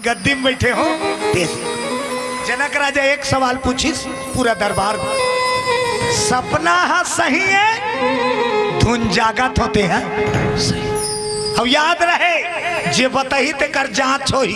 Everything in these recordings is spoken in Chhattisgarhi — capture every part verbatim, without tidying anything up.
गद्दी में बैठे हो, तेज। जनक राजा एक सवाल पूछिस पूरा दरबार में, "सपना ह सही है, धुन जागत होते हैं सही।" अब याद रहे, जे बताही तेकर जांच होही,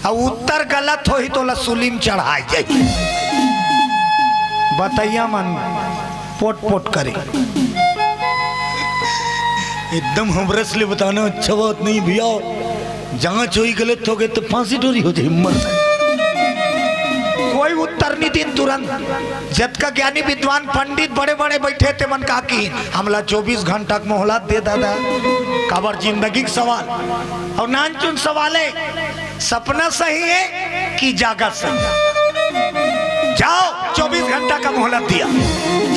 अउ उत्तर गलत होही तो ओला सूली में चढ़ाए जाही। बतैया मन पोट पोट करे। एकदम हमरस ले बताना अच्छा बात नहीं भैया, जांच होई गलत हो गए तो फांसी डोरी हो जाए, मर जाए। कोई उत्तर नहीं दिन तुरंत। जतका ज्ञानी विद्वान पंडित बड़े बड़े बैठे ते मन का की, "हमला चौबीस घंटा के मोहलत दे दादा।" काबर जिंदगी के सवाल, अउ नानचुन सवाल है, सपना सही है कि जागत सही? जाओ, चौबीस घंटा का मोहलत दिया।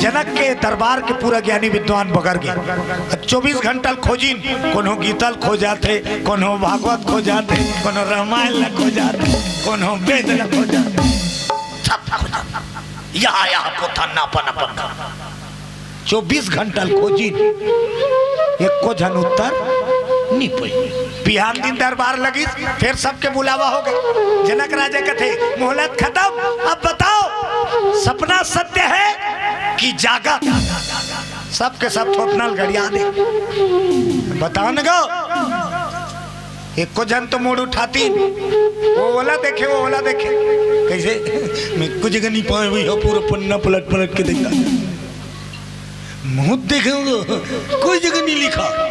जनक के दरबार के पूरा ज्ञानी विद्वान बगर गए। अब चौबीस घंटा ल खोजिन, कोनो गीता ल खो जात हे, कोनो भागवत खो जात हे, कोनो रामायण ल खो जात हे, कोनो वेद ल खो जात हे, सब खो जात हे। यहाँ, यहाँ पोथन अपन अपन घर। चौबीस घंटा ल खोजिन, एको झन उत्तर नी पाई। बिहान दिन दरबार लगिस, फेर सबके बुलावा हो गए। जनक राजा कथे, "मोहलत खतम, अब बताओ, सपना सत्य है कि जागत?" सबके सब थोथना ल गड़िया दे, "बता न गो।" एको झन तो मुड़ उठातिन, वो ओला देखे, वो ओला देखे। कैसे? मैं कुछ जगह नहीं पाए हुई हो, पूरा पन्ना पलट पलट के देखा। मुंह देखे हो, कोई जगह नहीं लिखा।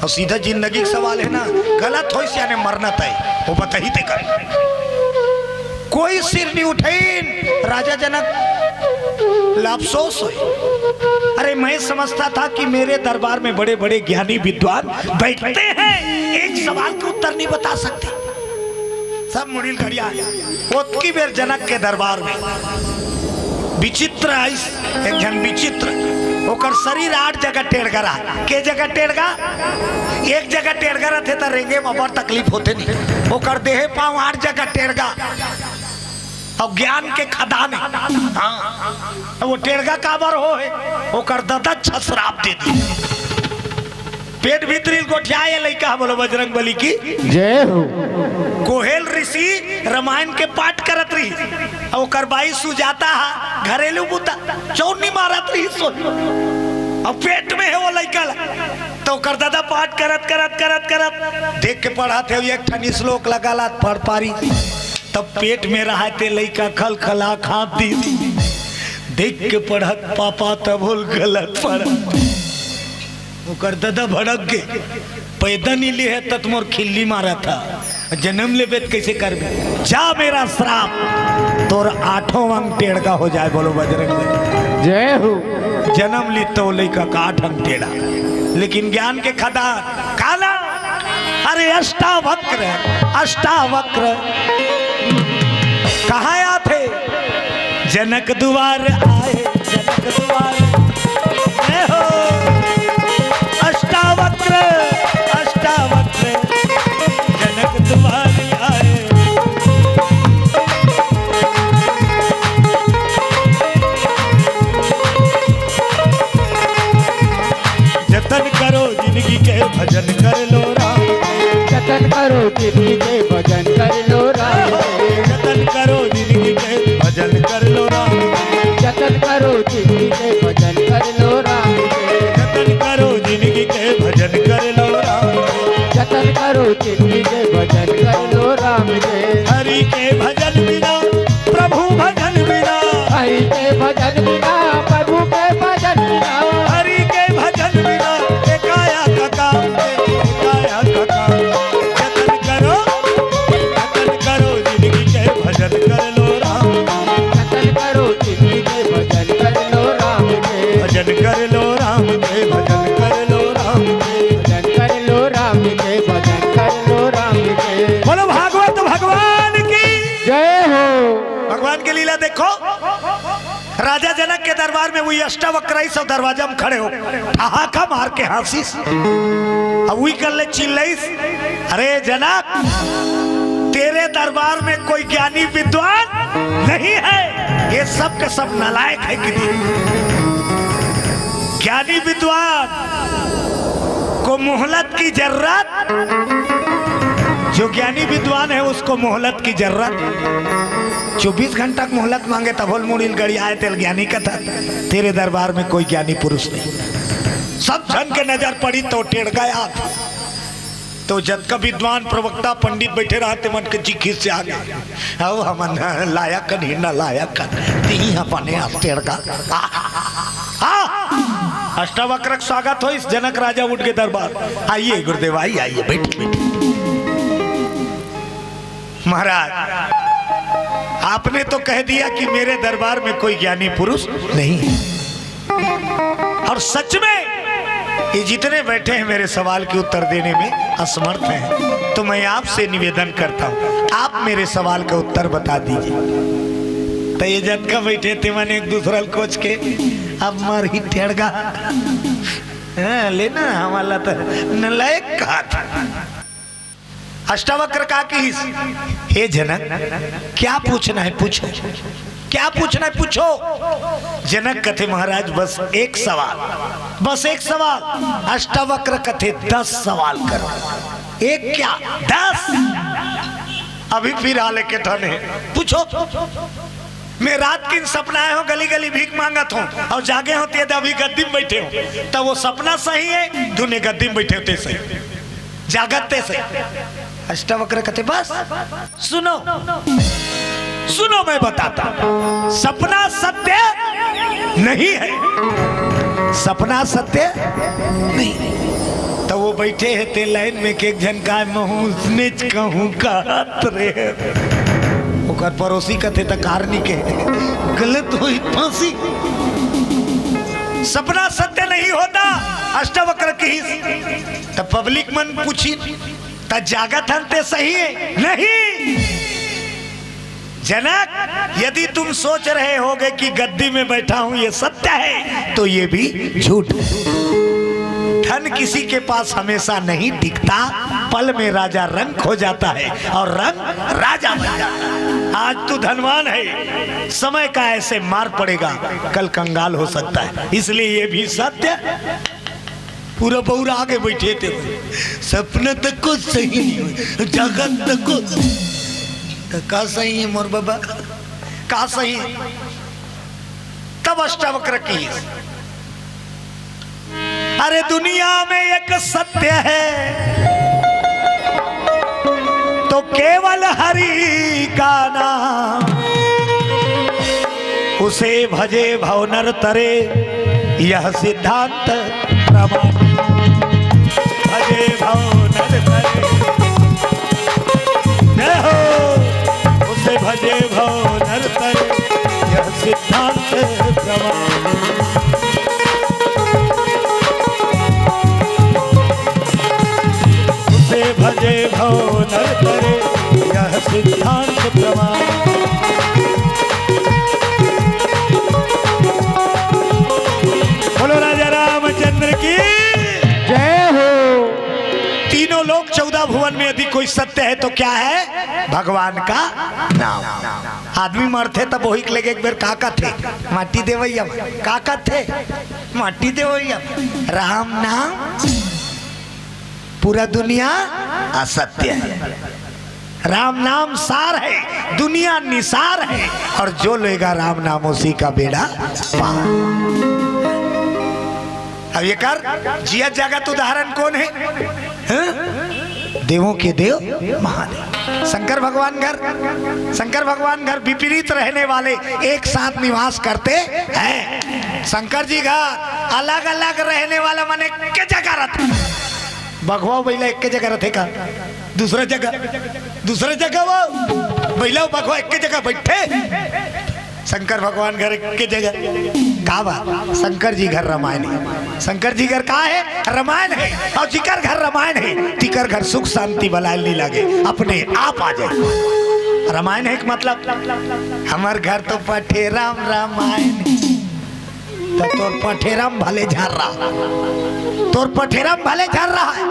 अउ सीधा जिंदगी के सवाल है ना, गलत होइस याने मरना तय, वो बताही तेकर। कोई सिर नहीं उठइन, राजा जनक ला अफसोस होए। अरे, मैं समझता था कि मेरे दरबार में बड़े-बड़े ज्ञानी विद्वान बैठते हैं, एक सवाल का उत्तर नहीं बता सकते। सब मुड़ी ल करिया। ओतकी बेर जनक के दरबार में विचित्र आइस, एक झन विचित्र, ओकर शरीर आठ जगह टेड़गा रहा। के जगह टेड़गा? एक जगह टेड़गा रहते त रेंगे में बड़ तकलीफ होते नहीं। ओकर देहे पांव आठ जगह टेड़गा। अउ ज्ञान के खदान हे। हाँ। अउ वो टेड़गा काबर हो हे? ओकर ददा छसराप दे दी। पेट भीतरी ल गोठियाए लइका ह, बोलो बजरंग बली की। जय हो। कोहेल ऋषि रामायण के पाठ करत रही, अउ ओकर बाई सुजाता ह घरेलू बुता चौनी मारत रही सो। अउ पेट में हे वो लइका ला, त ओकर ददा पाठ करत, करत, करत, करत देख के पढ़त हे, एक ठन श्लोक लगा ला पढ़ पारी। तब पेट में रहा ते लइका खलखला खांप दी। देख के पढ़त पापा तब होल गलत पढ़त। ओकर ददा भड़क गे, पैदा नहीं ले है तत मोर खिल्ली मारा था। जन्म लेबे त कैसे करबे? जा मेरा श्राप, तोर आठों अंग टेड़गा हो जाए। बोलो बजरंग बली। जय हो। जन्म ली तो लइका का आठ अंग टेड़ा, लेकिन ज्ञान के खदान काला। अरे अष्टावक्र, अष्टावक्र कहाँ आथे? जनक दुआर आए, जनक दुआर। जय हो। अष्टावक्र, अष्टावक्र जनक दुआर आए। जतन करो जिंदगी के भजन कर लो राम। जतन करो जिंदगी के भजन कर लो राम। जतन करो जिंदगी के भजन कर लो राम। जतन करो जिंदगी के भजन कर लो राम। जतन करो जिंदगी के भजन कर लो राम। जतन करो जिंदगी के भजन कर लो राम के। हरि के भजन बिना, प्रभु भजन बिना। हरि के भजन बिना, प्रभु के भजन बिना। हरि के भजन बिना, ए काया का काम, ए काया का काम। जतन करो, जतन करो जिंदगी के भजन कर लो राम। जतन करो जिंदगी के भजन कर लो राम के। भजन कर लो राम के, भजन कर लो राम के। भजन कर लो राम के, भजन कर लो राम के। बोलो भागवत भगवान की। जय हो। भगवान के लीला देखो, राजा जनक के दरबार में वही अष्टावक्र आइस अउ दरवाजा में खड़े हो ठहाका मार के हांसिस। अब वही कर ले चिल्लाइस, "अरे जनक, तेरे दरबार में कोई ज्ञानी विद्वान नहीं है, ये सब के सब नालायक है।" कि ज्ञानी विद्वान को मोहलत की जरूरत जो ज्ञानी विद्वान है, उसको मोहलत की जरूरत। चौबीस घंटा के मोहलत मांगे, तभो ले मुड़ी ल गड़ियाए, तेला ज्ञानी कथस। तेरे दरबार में कोई ज्ञानी पुरुष नहीं। सब झन के नजर पड़ी त टेड़गा आत। त जतका विद्वान, प्रवक्ता, पंडित बइठे रहय, ते मन के जी खिसिया गे। अउ हमन लायक हन, नालायक हन, तिही ह बने हस टेड़गा। हाँ, अष्टावक्र के स्वागत होइस, जनक राजा उठ गे दरबार। आइए गुरुदेव, आइए, आइए, बैठिए, बैठिए। महाराज, आपने तो कह दिया कि मेरे दरबार में कोई ज्ञानी पुरुष नहीं है, और सच में ये जितने बैठे हैं, मेरे सवाल के उत्तर देने में असमर्थ हैं। तो मैं आपसे निवेदन करता हूँ, आप मेरे सवाल का उत्तर बता दीजिए। त ये जतका बइठे ते मन एक दूसरा ल कोच के, अब मारही टेड़गा। हाँ, ले ना, हमला त नलायक कहत। अष्टावक्र का किहिस, हे जनक, क्या पूछना है पूछो, क्या पूछना है पूछो। जनक कथे, महाराज, बस एक सवाल, बस एक सवाल। अष्टावक्र कथे, दस सवाल करो। एक क्या, दस। अभी फिर हाल एके ठन हे, पूछो। मैं रात किन सपना आए हों, गली गली भीख मांगत हों, अउ जागे हों त अभी गद्दी में बइठे हों, त वो सपना सही हे, धुन गद्दी में बइठे हों ते सही, जागत ते सही। अष्टावक्र कथे, बस सुनो, सुनो, मैं बताता हूं, सपना सत्य नहीं है, सपना सत्य नहीं। त वो बइठे हे ते लाइन में, के एक झन काय महूं उसनेच कहूं कहत रहे। ओकर पड़ोसी कथे, त कारनी के गलत होई फांसी। सपना सत्य नहीं होता, अष्टावक्र किहिस। त पब्लिक मन पूछिन, त जागत हन ते सही हे? नहीं। जनक, यदि तुम सोच रहे होगे कि गद्दी में बैठा हूं, ये सत्य है, तो ये भी झूठ। धन किसी के पास हमेशा नहीं टिकता, पल में राजा रंक हो जाता है और रंक राजा बन जाता है। आज तू धनवान है, समय का ऐसे मार पड़ेगा, कल कंगाल हो सकता है, इसलिए ये भी सत्य। पूरा बउरा के बइठे ते, सपना तको सही नहीं होय, जागत तको। त का सही हे मोर बाबा, का सही हे? तब अष्टावक्र किहिस, अरे दुनिया में एक सत्य है, तो केवल हरि का नाम। उसे भजे भव नर तरे, यह सिद्धांत प्रमाण। भजे भव नर तरे, जय हो। उसे भजे भव नर तरे, यह सिद्धांत प्रमाण। उसे भजे भव नर तरे, यह सिद्धांत प्रमाण। बोलो राजा रामचंद्र की जय हो। तीनों लोक चौदह भुवन में यदि कोई सत्य है तो क्या है? भगवान का नाम। आदमी मरथे तब वही के लेके एक बेर का कथे? माटी देवैया। का कथे? माटी देवैया। राम नाम पूरा दुनिया असत्य है। राम नाम सार है, दुनिया निसार है, और जो लेगा राम नाम उसी का बेड़ा पार। अब एकर जियत जागत उदाहरण कोन हे? हैं? देवों के देव महादेव। शंकर भगवान घर, शंकर भगवान घर विपरीत रहने वाले एक साथ निवास करते हैं। शंकर जी घर अलग अलग रहने वाला मन एक जगह रहते। बघवा बइला एक जगह रहते का? दूसरा जगह, दूसरा जगह वो बइला बघवा एक जगह बइठे। शंकर भगवान घर के जगह का बा? शंकर जी घर रामायण हे। शंकर जी घर का हे? रामायण हे। अउ जिकर घर रामायण हे, तिकर घर सुख शांति बलाय ल नइ लागे, अपने आप आ जाय। रामायण हे के मतलब, हमर घर तो पठेराम रामायण हे। त तोर पठेराम भले झर्रा, तोर पठेराम भले झर्रा हे,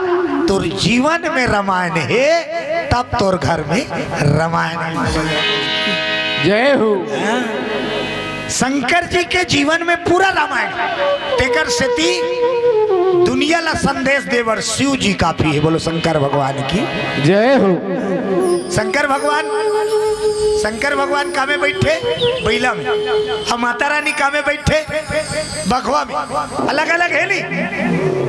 तोर जीवन में रामायण हे, तब तोर घर में रामायण हे। जय हो। हाँ? शंकर जी के जीवन में पूरा रामायण, तेकर सेती दुनिया ला संदेश देवर शिव जी काफी हे। बोलो शंकर भगवान की। जय हो। शंकर भगवान, शंकर भगवान कामे बैठे? बइला में। अउ माता रानी कामे बैठे? बघवा में। अलग अलग हे नी?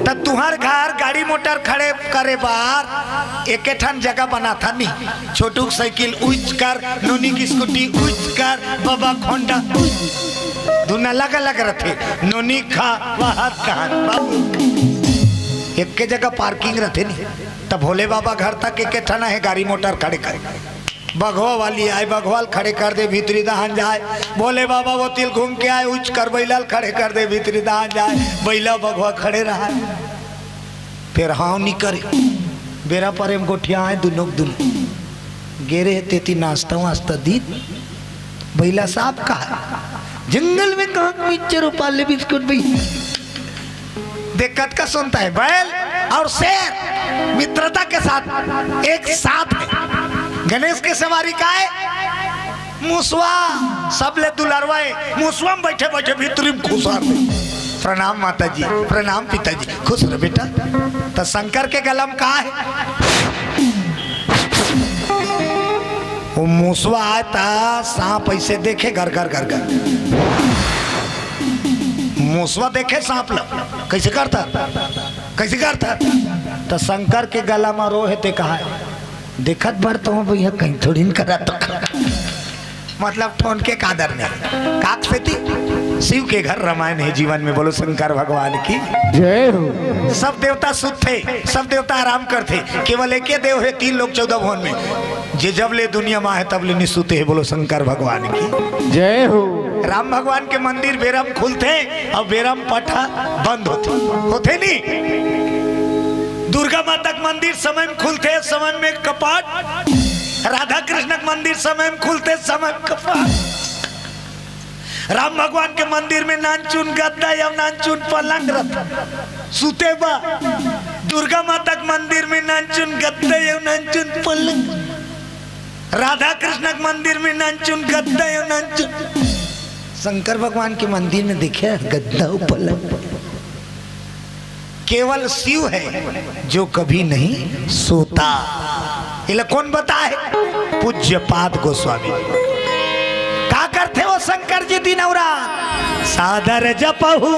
त तुंहर घर गाड़ी मोटर खड़े करे बर एके ठन जगह बनाथन नी। छोटू के साइकिल उइच कर, नोनी के स्कूटी उइच कर, बबा के होंडा उइच। दुनो अलग अलग रथे। नोनी खा वहत कहन बाबू, एके जगह पार्किंग रथे नी। त भोले बाबा घर तक एके ठन हे गाड़ी मोटर खड़े करे। बघवा वाली आय, बघवा ल खड़े कर दे भीतरी दहन जाय। भोले बाबा वो तिल घूम के आय, उइच कर बइला ल खड़े कर दे भीतरी दहन जाय। बइला बघवा खड़े रहय। फेर हाँव नी करे। बेरा परे म गोठियाय दुनो के दुनो। गे रहे तेती नाश्ता वास्ता दीन। बइला साफ कहा, जंगल में कहाँ मिक्सचर अउ पार्ले बिस्कुट भई। देख कतका सुनता हे, बैल अउ शेर मित्रता के साथ एक साथ हे। गणेश के सवारी काय? मुसवा, सबले दुलरवा हे। मुसवा में बइठे बइठे भीतरी में खुसर दे। प्रणाम माता जी, प्रणाम पिताजी, खुश रह बेटा। त शंकर के गला म का हे? वो मुसवा आय त सांप अइसे देखे, गर गर गर गर। मुसवा देखे सांप ल, कइसे करथा? कइसे करथा? त शंकर के गला म रोहे ते कहा, देखत भर तो हँव भइया, कहीं थोड़ी न करत हँव। मतलब ठोनके कादर ने। काक सेती? शिव के घर रमायन हे जीवन में। बोलो शंकर भगवान की। जय हो। सब देवता सुतथे, सब देवता आराम करथे, केवल एके देव हे तीन लोक चौदह भुवन में, जे जब ले दुनिया म आहे तब ले नी सुते हे। बोलो शंकर भगवान की। जय हो। राम भगवान के मंदिर बेरा म खुलथे अउ बेरा म पट ह बंद होथे, होथे नी? दुर्गा माता के मंदिर समय म खुलथे, समय में कपाट। राधा कृष्ण के मंदिर समय म खुलथे, समय म कपाट। राम भगवान के मंदिर में नानचुन गद्दा अउ नानचुन पलंग रथे, सुते बर। दुर्गा माता के मंदिर में नानचुन गद्दा अउ नानचुन पलंग। राधा कृष्ण के मंदिर में नानचुन गद्दा अउ नानचुन। शंकर भगवान के मंदिर में देखे गद्दा अउ पलंग। केवल शिव है जो कभी नहीं सोता। एला कोन बताय? पूज्य पाद गोस्वामी। का करथे वो शंकर जी दिन अउ रात? सादर जपहु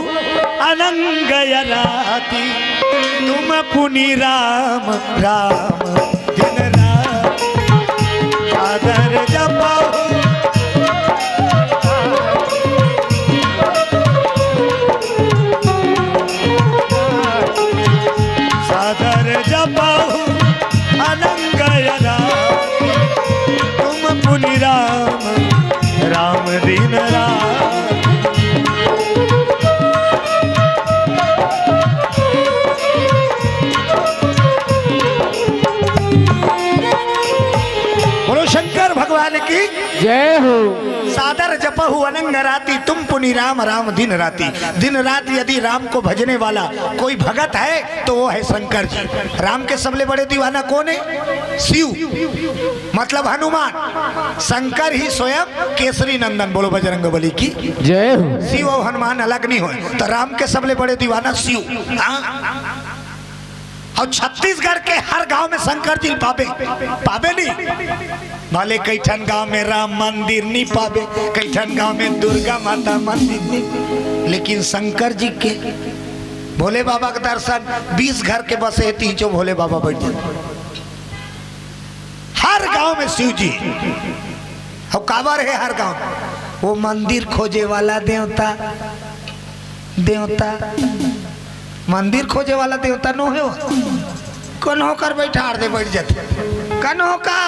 अनंग अराती, तुम पुनि राम राम दिन राती। सादर जपहु सादर जपहु अनंग अराती, तुम पुनि राम राम दिन राती। बोलो शंकर भगवान की। जय हो। सादर जपहु अनंग अराती, तुम पुनि राम राम दिन राती। दिन रात यदि राम को भजने वाला कोई भगत है तो वो है शंकर जी। राम के सबले बड़े दीवाना कोन है? शिव, मतलब हनुमान। शंकर ही स्वयं केसरी नंदन। बोलो बजरंग बली की। जय हो। शिव अउ हनुमान अलग नहीं होय, त राम के सबले बड़े दीवाना शिव। हाँ? अउ छत्तीसगढ़ के हर गांव में शंकर जी पाबे, पाबे नी? भले कई ठन गांव में राम मंदिर नी पाबे, कई ठन गांव में दुर्गा माता मंदिर नी, लेकिन शंकर जी के, भोले बाबा के दर्शन, बीस घर के बसे हे, तीचो भोले बाबा बइठ जाथे। हर गांव में शिव जी। अउ काबर हे हर गांव? वो मंदिर खोजे वाला देवता, देवता, मंदिर खोजे वाला देवता नो हे वो। कोनो कर बइठार दे, बइठ जाथे। कोनो का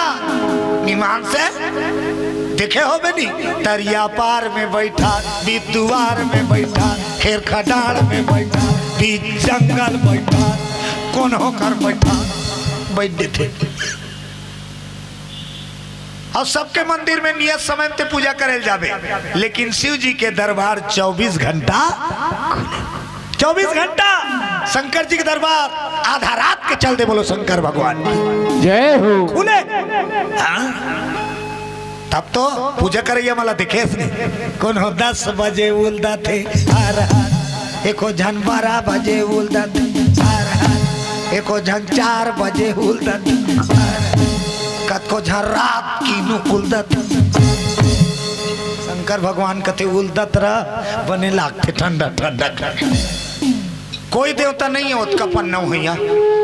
निमान से देखे होबे नी, तरिया पार में बइठा, बीच दुवार में बइठा, खेर खडार में बइठा, बीच जंगल बइठा, कोनो कर बइठा, बइठ देथे। अउ सबके मंदिर में नियत समय ते पूजा करे ल जाबे, लेकिन शिव जी के दरबार चौबीस घंटा खुले। चौबीस घंटा शंकर जी के दरबार आधा रात के चल दे। बोलो शंकर भगवान की। जय हो। खुले। हाँ? तब तो पूजा करइया मन ला देखेस नी, कोनो दस बजे उलदाथे, हर हर। एको झन बारह बजे उलदत, एको झन चार बजे उलदत, कतको झन रात किनु उलदत। शंकर भगवान कथे, "उलदत रह, बने लागथे ठंडा ठंडा।" कोई देवता नहीं है ओतका पन्ना होइया,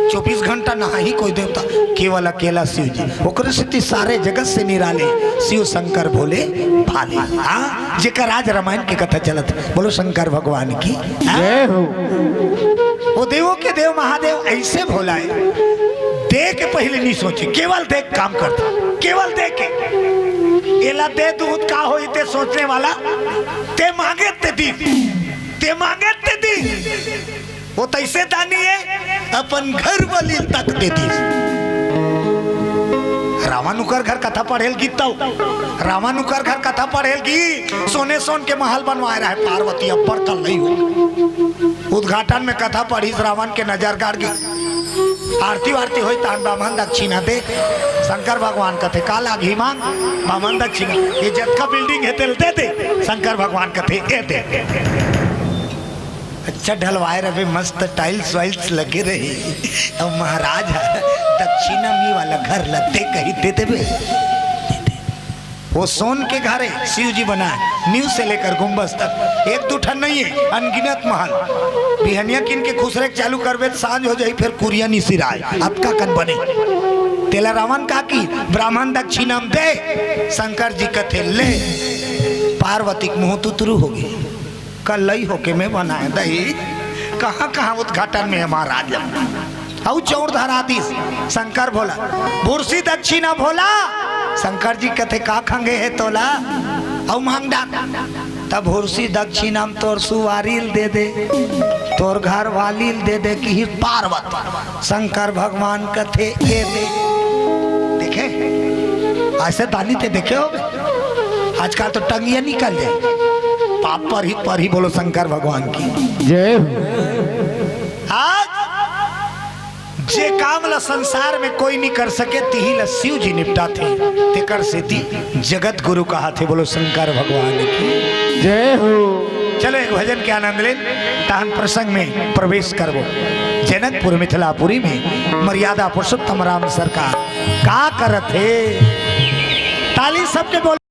चौबीस घंटा नहाही कोई देवता, केवल अकेला शिव जी। ओकरे सेती सारे जगत से निराले, शिव शंकर भोले भाले। हाँ, जेकर आज रामायण के कथा चलत, बोलो शंकर भगवान की। हाँ? जय हो। वो देवों के देव महादेव ऐसे भोला है, दे के पहले नहीं सोचे, केवल दे के काम करता, केवल दे के। एला दे दूध का होई ते सोचने वाला, ते मांगे ते दी, ते मांगे ते दी। वो तैसे दानी है, अपन घर वाली तक दे दी। रावण उकर घर कथा पढ़ेल की तौ, रावण उकर घर कथा पढ़ेल की, सोने सोन के महल बनवाए रहे पार्वती, अब्बड़ कल्लई हो। उद्घाटन में कथा पढ़िस, रावण के नजर गड़ गे। आरती वारती होई तहन ब्राह्मण दक्षिणा दे। शंकर भगवान कथे, "का लागही मांग, ब्राह्मण दक्षिणा, ये जतका बिल्डिंग है तेल दे दे।" शंकर भगवान कथे, "ए दे।" अच्छा ढलवाए रहे, मस्त टाइल्स वाइल्स लगे रहे। अब महाराज ह दक्षिणा मी वाला घर ल दे कही दे देबे। वो सोन के घर है, शिव जी बनाए, नींव से लेकर गुंबद तक, एक दू ठन नहीं है, अनगिनत महल। बिहनिया किन के खुसरे के चालू करबे त सांझ हो जाई, फिर कुरिया नहीं सिराए, अतका कन बने। तेला रावण का की, "ब्राह्मण दक्षिणा म दे।" शंकर जी कथे, "ले।" पार्वती के मुंह तुतरू हो गई। कल्लई होके में बनाए दही, कहाँ कहाँ उद्घाटन में हमार राज। अउ चौर धरा दिस। शंकर भोला, "भुरसी दक्षिणा भोला।" शंकर जी कथे, "का खंगे हे तोला?" अउ मांग डाक। तब भुरसी दक्षिणा म तोर सुवारी ल दे दे, तोर घर वाली ल दे दे, किहिस पार्वती। शंकर भगवान कथे, "ए दे।" देखे, ऐसे दानी ते देखे हो? आजकल तो टंगिया निकल जाए। पाप पर ही, पर ही बोलो शंकर भगवान की। जय हो। आज जे काम ला संसार में कोई नहीं कर सके, तिही ला शिव जी निपटाथे। तेकर सेती जगत गुरु कहाथे। बोलो शंकर भगवान की। जय हो। चलो एक भजन के आनंद लेन, तहन प्रसंग में प्रवेश करबो। जनकपुर मिथिलापुरी में मर्यादा पुरुषोत्तम राम सरकार का करत हे? ताली सबके बोल।